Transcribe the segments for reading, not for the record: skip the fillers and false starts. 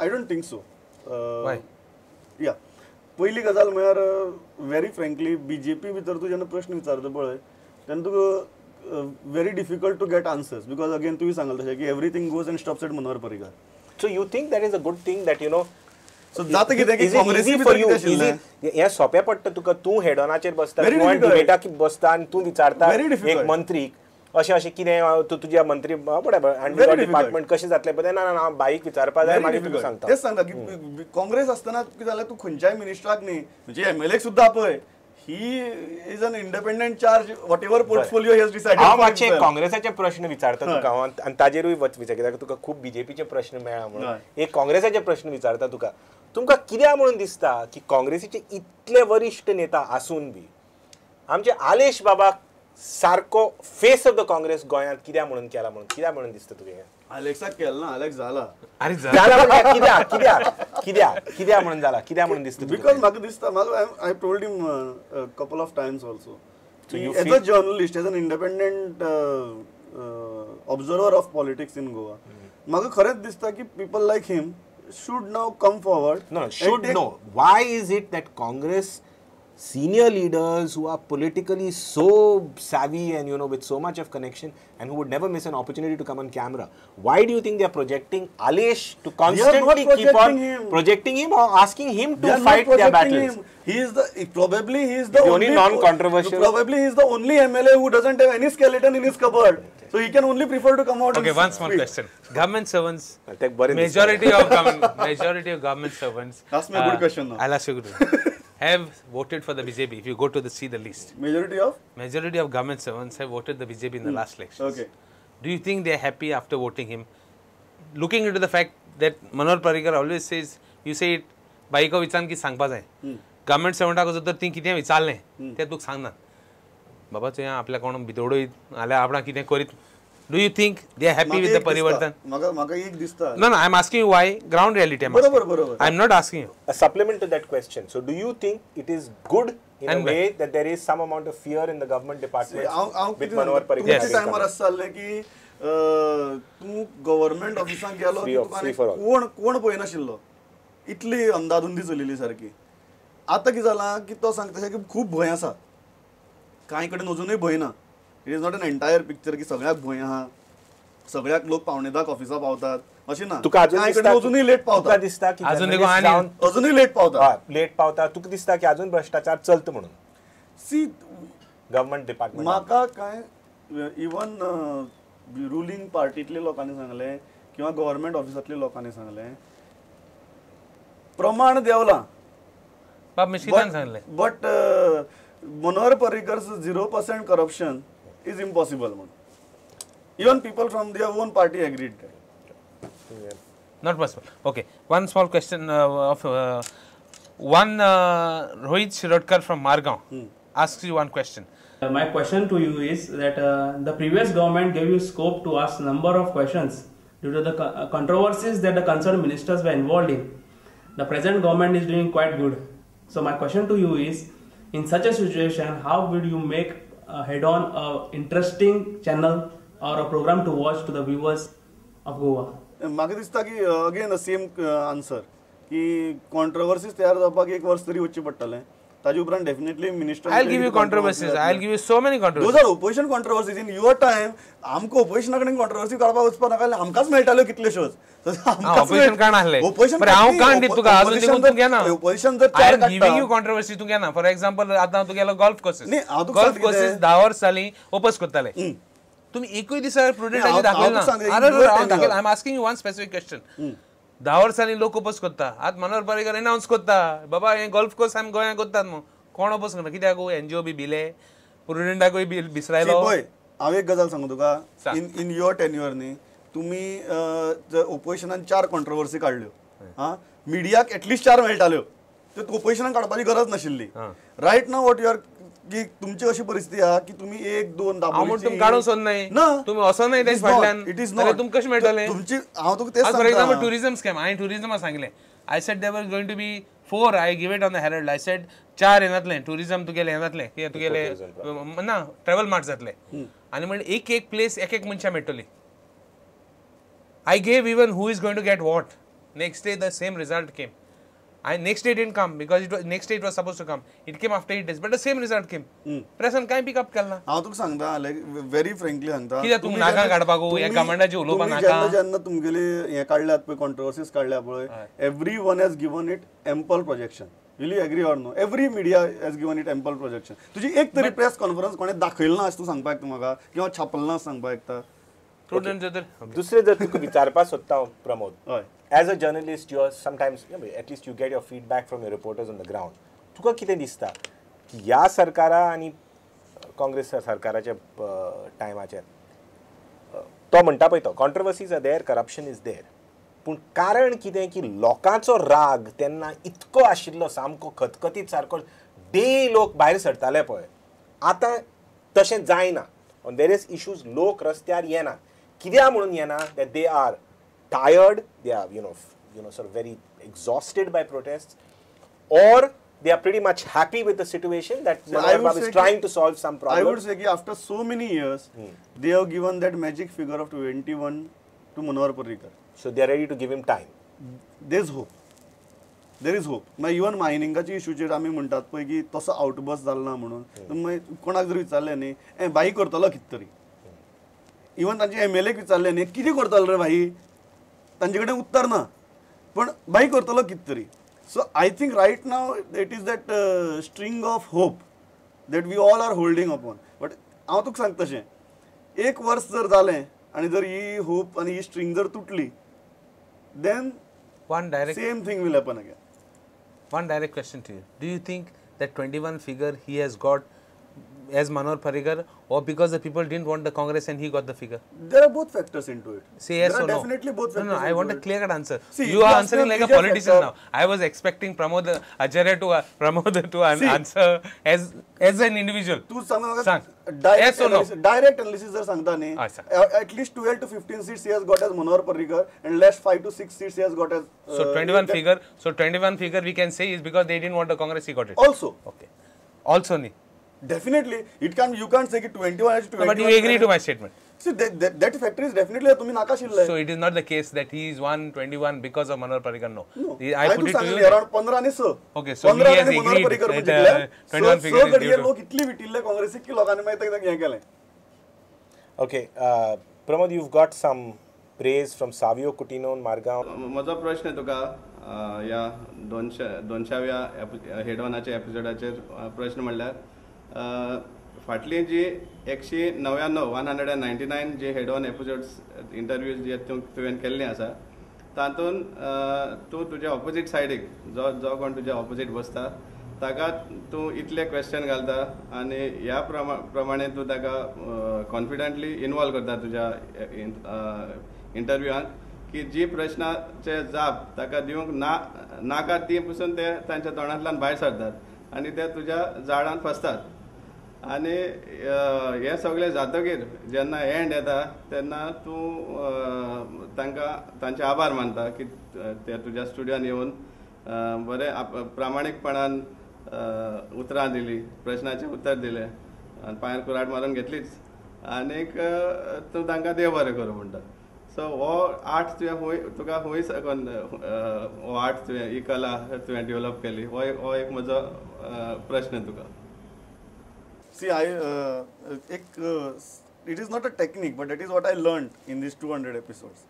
I don't think so. या पयली गजाल म्हळ्यार व्हेरी फ्रँकली बीजेपी भितर तूं जेन्ना प्रश्न विचारता पळय तेन्ना तुका very difficult to get answers because again तुवें सांगलें तशें की everything goes and stops at Manohar Parrikar. So you think that is a good thing that you know so जाता कितें की काँग्रेसी फॉर you हें सोंपें पडटा तुका, तूं हेडॉनाचेर बसता, डिबेटाक बसता आनी तूं विचारता एक मंत्रीक अशें अशें कितें तूं तुज्या मंत्री आनी डिपार्टमेंट कशें जातलें पळय, ना ना बाईक विचारपा जाय मागीर तुका सांगता. तेच सांगता की काँग्रेस आसतना कितें जालें तूं खंयच्याय मिनिस्टराक न्ही म्हणजे एमएलए सुद्दां पळय he is an independent charge whatever portfolio he has decided. हांव मातशें काँग्रेसाचे प्रश्न विचारता तुका हांव आनी ताजेरूय विचार कित्याक तुका खूब बीजेपीचे प्रश्न मेळ्ळा म्हणून एक काँग्रेसाचे प्रश्न विचारता तुका. तुमकां कित्याक म्हणून दिसता की काँग्रेसीचे इतले वरिश्ठ नेता आसून बी आमचे आलेश बाबाक सारको फेस ऑफ the Congress गोंयांत कित्याक म्हणून केला म्हणून कित्याक म्हणून दिसता तुका? आलेक्साक केला ना, आलेक्स जाला. अरे जाला म्हणल्यार कित्याक कित्याक कित्याक कित्याक म्हणून जाला, कित्याक म्हणून दिसता? Because म्हाका दिसता, म्हाका I told him couple of times also as a journalist, as an independent observer of politics in Goa, म्हाका खरेंच दिसता की people like him should now come forward. No, should no. Why is it that Congress senior leaders who are politically so savvy and you know with so much of connection and who would never miss an opportunity to come on camera, why do you think they are projecting Alesh to constantly keep on him. Projecting him or asking him to fight their battles? Him. He is the probably he is the only non-controversial. Probably he is the only MLA who doesn't have any skeleton in his cupboard. So he can only prefer to come out. Okay, one small question. Government servants, majority of government servants. Ask me a good question now. I'll ask you a good one. Have voted for the BJP. If you go to the see the list. Majority of? Majority of government servants have voted the BJP in the last elections. Okay. Do you think they are happy after voting him? Looking into the fact that Manohar Parrikar always says, you say it, बाईको विचार की सांगपा जाय. Government सर्वंटाक जर ती कितें विचारलें तें तुका सांगना. बाबा तुवें आपल्या कोण भितोडयत नाल्यार आपणाक कितें करीत. Do you think they are happy with the Parivartan? म्हाका एक दिसता. No, no, I am asking you why ground reality. बरोबर बरोबर. I am not asking you. A supplement to that question. So do you think it is good in a way that there is some amount of fear in the government departments with Manohar Parrikar? तुमच्या टायमार अशें जाल्लें की तूं government ऑफिसांत गेलो की तुका कोण कोण पळयनाशिल्लो, इतली अंदाधुंदी चलिल्ली सारकी. आतां कितें जालां की तो सांगता की खूब भंय आसा, कांय कडेन अजुनूय भंय ना. It is not an entire picture की सगळ्याक भंय आहा, सगळ्याक लोक 9:45 ऑफिसा पावतात अशें ना. तुका अजुनूय लेट पावता दिसता की अजुनूय लेट पावता, लेट पावता. तुका दिसता की अजून भ्रष्टाचार चलता म्हणून सी गव्हर्नमेंट डिपार्टमेंट? म्हाका कांय इवन रुलींग पार्टींतल्या लोकांनी सांगलें किंवा गव्हर्नमेंट ऑफिसांतल्या लोकांनी सांगलें प्रमाण देंवलां. But Manohar Parrikar's 0% corruption is impossible. Even people from their own party agreed that. Yeah. Not possible. Okay. One small question of one Rohit Shirodkar from Margaon asks you one question. My question to you is that the previous government gave you scope to ask number of questions due to the controversies that the concerned ministers were involved in. The present government is doing quite good. So my question to you is, in such a situation, how would you make head-on interesting channel or a program to watch to the viewers of Goa? म्हाका दिसता की again same answer की controversies तयार जावपाक एक वर्स तरी वचचें पडटलें. ताजे उपरांत definitely minister. I will give you controversies. I will give you so many controversies. Those are opposition controversies in your time. आमकां ओपोजिशना कडेन कॉन्ट्रोवर्सी काडपाक वचपाक नाका, आमकांच मेळटाल्यो कितल्योश्योच. ऑपोजिशन काण आसलें, बरें हांव काण दित तुका अजून देखून तूं घेना. ऑपोजिशन जर I am giving you controversy तूं घेना. फॉर एक्झाम्पल आतां तूं गेलो गोल्फ कोर्सीस, गोल्फ कोर्सीस 10 वर्स जालीं ओपस करताले, तुमी एकूय दिसा प्रुडंटाची दाखयलें ना. अरे हांव दाखयलें. I am asking you one specific question. 10 वर्सांनी लोक ओपोज करता, आतां मनोहर पर्रीकर एनावन्स करता बाबा हें गोल्फ कोर्स आमी गोंयांत करतात म्हूण, कोण ओपोज करना कित्याक? एनजीओ बी भिले, प्रुडंटाकूय बी बिसरायलो. पळय हांव एक गजाल सांगू तुका, इन your tenure न्ही तुमी ओपोजिशनान 4 कॉन्ट्रोवर्सी काडल्यो, आं मिडियाक एटलिस्ट 4 मेळटाल्यो, त्यो ओपोजिशनान काडपाची गरज नाशिल्ली. Right now what you are की तुमची अशी परिस्थिती आहा की तुमी 1 2 दाबोळी काडूंक सोदनाय ना, तुमी वचनाय तेंच्या फाटल्यान, it is not. तुमकां कशें मेळटलें तुमची? हांव तुका तेच सांगता. फॉर एक्झाम्पल टुरिझम स्कॅम, हांवें टुरिझमा सांगलें, I said there were going to be 4, I give it on the Herald. I said 4 हें जातलें टुरिझम तुगेलें हें जातलें कितें तुगेलें ना ट्रॅवल मार्ट जातलें, आनी म्हणलें एक एक प्लेस एक एक मनशां मेळटली. I gave even who is going to get what. Next day the same result came. And next day didn't come because it was, next day it was supposed to come. It came after 8 days, but the same result came. प्रेसान काय पिक up केला? हांव तुका सांगता, लायक very frankly सांगता, कित्याक तूं नाका काडपाक ह्या गव्हर्नमेंटाचे उलोवपाक नाका. जेन्ना जेन्ना तुमगेली हें काडल्यात पळय, कॉन्ट्रोवर्सीज काडल्या पळय, every one has given it ample projection. Will you agree or no? Every media has given it ample projection. तुजी एक तरी प्रेस कॉन्फरन्स कोणें दाखयली ना अशें तूं सांगपाक येता म्हाका, किंवा छापल ना सांगपाक येता. दुसरें जर तुका विचारपाक सोदता हांव प्रमोद, हय, as a journalist you are sometimes, at least you get your feedback from your reporters on the ground. तुका कितें दिसता की ह्या सरकारा आनी काँग्रेस सरकाराच्या टायमाचेर तो म्हणटा पळय तो controversies are there, corruption is there, पूण कारण कितें की लोकांचो राग तेन्ना इतको आशिल्लो, सामको खतखतीत सारको डे लोक भायर सरताले पळय, आतां तशें जायना. ऑन वेरियस इश्यूज लोक रस्त्यार येना. कित्याक म्हणून येना? That they are tired, they are you know sort of very exhausted by protests, or they are pretty much happy with the situation that Manohar Babu is trying to solve some problem. I would say ki after so many years, they have given that magic figure of 21 to Manohar Parrikar. So they are ready to give him time. There is hope. There is hope. मागीर even मायनिंगाच्या इशूचेर आमी म्हणटात पळय की तसो outburst जालो ना म्हणून, मागीर कोणाक जर विचारलें न्ही, ए बाई करतलो कितें तरी, इवन तांचे MLA विचारलें न्ही कितें करतलो रे भाई, तांचे कडेन उत्तर ना, पण बाई करतलो कितें तरी. So I think right now it is that string of hope that we all are holding upon. But हांव तुका सांगता तशें एक वर्स जर जालें आनी जर ही होप आनी ही स्ट्रींग जर तुटली, then one direct same thing will happen again. One direct question to you. Do you think that 21 figure he has got as Manohar Parrikar, or because the people didn't want the Congress and he got the figure? There are both factors into it. Say yes there or are no. Definitely both factors. No, no, I want a clear-cut answer. See, you are answering like a politician factor now. I was expecting Pramod Acharya to Pramod to answer as an individual. Tu sang. Yes or no? Direct analysis जर सांगता न्ही, at least 12 to 15 seats he has got as Manohar Parrikar, and last 5 to 6 seats he has got as. So 21 figure. So 21 figure we can say is because they didn't want the Congress, he got it. Also. Okay. Also, nahi. Definitely, it can, you can't say ki 21 has 21. No, but you agree to my statement. See, that factor is definitely tumi naka shillai. So it is not the case that he is 121 because of Manohar Parrikar, no. No. I put it to you around 15 आणि 6. Okay, so he has agreed that 21 figure is due to. लोक इतली विटिल्ले काँग्रेसीक की लोकांनी मागीर तांकां हें केलें. Okay, Pramod, you've got some praise from Savio Coutinho in Margao. म्हजो प्रश्न तुका ह्या दोनशाव्या हेडऑनाच्या एपिसोडाचेर प्रश्न म्हणल्यार फाटली जी 199 199 जे हेड ऑन एपिसोड्स इंटरव्यूज जे तुवें केल्ले आसा तातूंत तूं तुज्या ऑपोजीट सायडीक जो जो कोण तुज्या ऑपोजीट बसता ताका तूं इतले क्वेश्चन घालता आनी ह्या प्रमाणे तूं ताका कॉन्फिडंटली इनवॉल्व करता तुज्या इंटरव्यूआन की जी प्रश्नाचे जाप ताका दिवंक ना नाका ती पसून ते तांच्या तोंडांतल्यान भायर सरतात आनी ते तुज्या झाडान फसतात. आनी हें सगळें जातकीर जेन्ना एंड येता तेन्ना तूं तांकां तांचे आभार मानता की ते तुज्या स्टुडियोन येवन बरें प्रामाणीकपणान उतरां दिली, प्रश्नाचें उत्तर दिलें आनी पांयार कुराड मारून घेतलीच आनीक तूं तांकां देव बरें करूं म्हणटा. सो हो आर्ट तुवें खंय तुका खंय साकून हो आर्ट तुवें ही कला तुवें डेवलप केली, हो एक म्हजो प्रश्न तुका. See, I it is not a technique, but that is what I learned in these 200 episodes.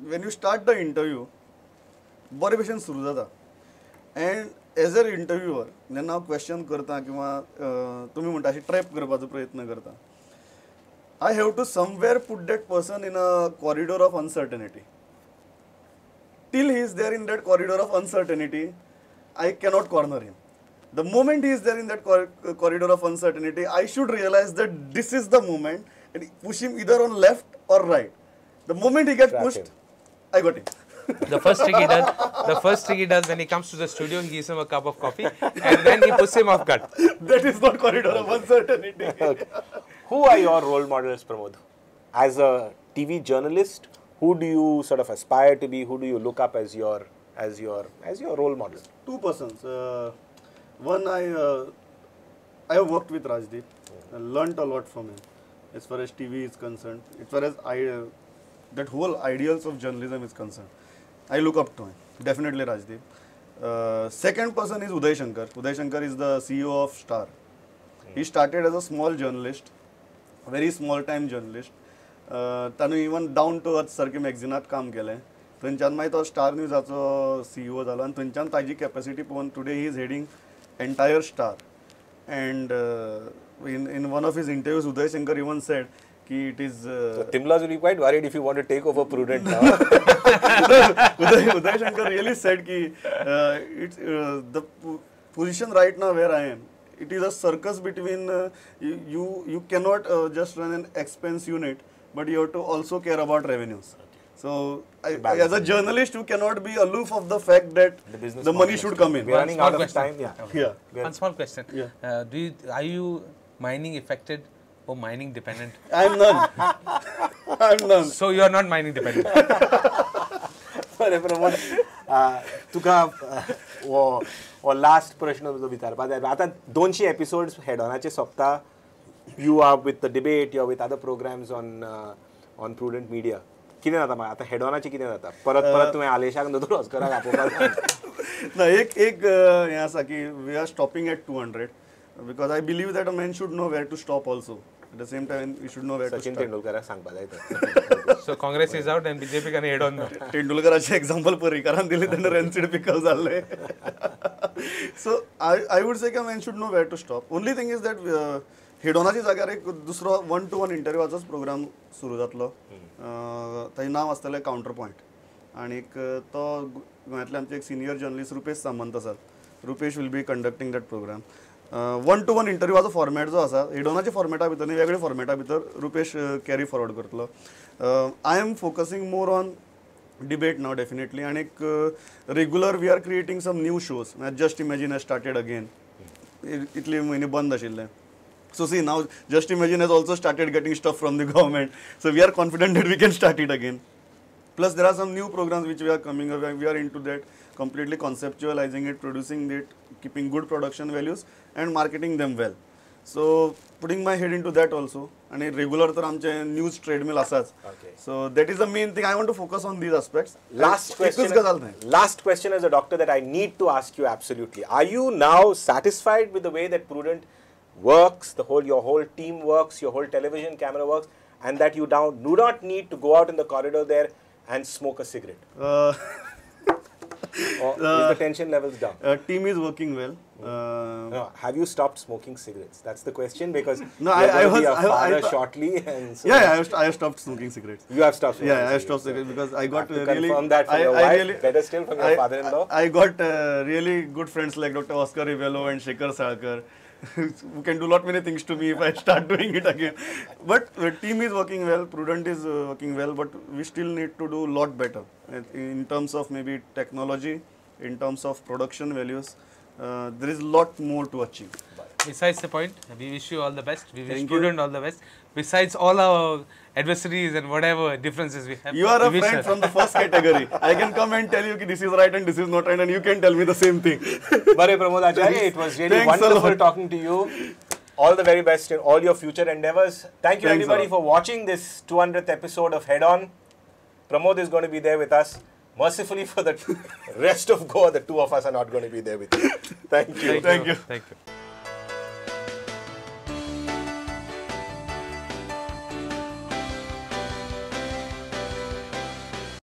When you start the interview, बरे भशेन सुरू जाता, and as a interviewer जेन्ना हांव क्वेश्चन करता किंवा तुमी म्हणटा अशी ट्रॅप करपाचो प्रयत्न करता, I have to somewhere put that person in a corridor of uncertainty. Till he is there in that corridor of uncertainty, I cannot corner him. The moment he is there in that corridor of uncertainty, I should realize that this is the moment and push him either on left or right. The moment he gets pushed, I got him. The first trick he does when he comes to the studio, he gives him a cup of coffee and then he puts him off guard. That is not corridor of uncertainty. Okay. Who are your role models, Pramod? As a TV journalist, who do you sort of aspire to be? Who do you look up as your role model? Two persons. One, I have worked with Rajdeep. I learnt a lot from him as far as TV is concerned. As far as I that whole ideals of journalism is concerned. I look up to him, definitely Rajdeep. Second person is Uday Shankar. Uday Shankar is the CEO of Star. He started as a small journalist, very small time journalist. ताणें even down to earth सारकें मॅगझिनात काम केलें. थंयच्यान मागीर तो star न्यूजाचो CEO जालो आनी थंयच्यान ताजी कॅपेसिटी पळोवन today he is heading entire Star. And in one of his interviews Uday Shankar even said की it is Timlas will be quite worried if you want to take over Prudent now. Uday Shankar really said ki it's the position right now where I am, it is a circus between you cannot just run an expense unit, but you have to also care about revenues. Okay. So as a journalist, you cannot be aloof of the fact that the money should come in. We are running out of time. Yeah. Okay. Yeah. One small question. Yeah. Are you mining affected or mining dependent? I am none. I am none. So you are not mining dependent. बरें प्रमोद, तुका हो last प्रश्न तुजो विचारपा जाय. आतां 200 episodes हेडॉनाचे सोंपता. You are with the debate, you are with other programs on Prudent Media. कितें जाता मागीर आतां हेडॉनाचें कितें जाता? परत परत तुवें आलेशाक दोतोर ऑस्कराक आपोवपाक ना. एक एक हें आसा की we are stopping at 200 because I believe that a man should know where to stop also. At the same time, you should know where to Sachin start. तेंडुलकराक सांगपा जाय तर. So Congress is out and BJP can head on. तेंडुलकराचें example पर्रीकारान दिलें तेन्ना रेन्सीड pickle जाल्लें. So I would say की man should know where to stop. Only thing is that हेडॉनाच्या जाग्यार एक दुसरो 1 to 1 इंटरव्यूवाचोच प्रोग्राम सुरू जातलो. ताजें नांव आसतलें कावंटर पॉयंट. आनीक तो गोंयांतले आमचे एक सिनियर जर्नलिस्ट रुपेश सामंत आसात. Rupesh will be conducting that program. 1 to 1 इंटरव्यूवाचो format जो आसा हेडॉनाच्या फॉर्मेटा भितर न्ही, वेगळे फॉर्मेटा भितर रुपेश कॅरी फॉरवर्ड करतलो. I am focusing more on debate now definitely. आनीक regular we are creating some new shows. Just Imagine has started again. इतले म्हयने बंद आशिल्ले. So see now Just Imagine has also started getting stuff from the government. So we are confident that we can start it again. Plus there are some new programs which we are coming up. We are into that, completely conceptualizing it, producing it, keeping good production values and marketing them well. So putting my head into that also. And regular तर आमचे news treadmill आसाच. So that is the main thing. I want to focus on these aspects. Last question. Last question as a doctor that I need to ask you absolutely. Are you now satisfied with the way that Prudent works, your whole team works, your whole television camera works, and that you now do not need to go out in the corridor there and smoke a cigarette? Or is the tension levels down? Team is working well. No, have you stopped smoking cigarettes? That's the question, because no, I was a father shortly, and so yeah, I have stopped smoking cigarettes. You have stopped smoking. Yeah, I have stopped cigarettes because I got really confirm that from your wife, better still from your father-in-law. I got really good friends like Dr. Oscar Rebello and Shekhar Salkar, who can do lot many things to me if I start doing it again. But the team is working well, Prudent is working well, but we still need to do lot better in terms of maybe technology, in terms of production values. There is lot more to achieve. Besides the point, we wish you all the best. We wish Prudent all the best. Besides all our adversaries and whatever differences we have. You are a friend from the first category. I can come and tell you that this is right and this is not right, and you can tell me the same thing. Bare Pramod Acharya, it was really wonderful talking to you. All the very best in all your future endeavors. Thank you everybody for watching this 200th episode of Head On. Pramod is going to be there with us. Mercifully for the rest of Goa, the two of us are not going to be there with you. Thank you. Thank you. Thank you.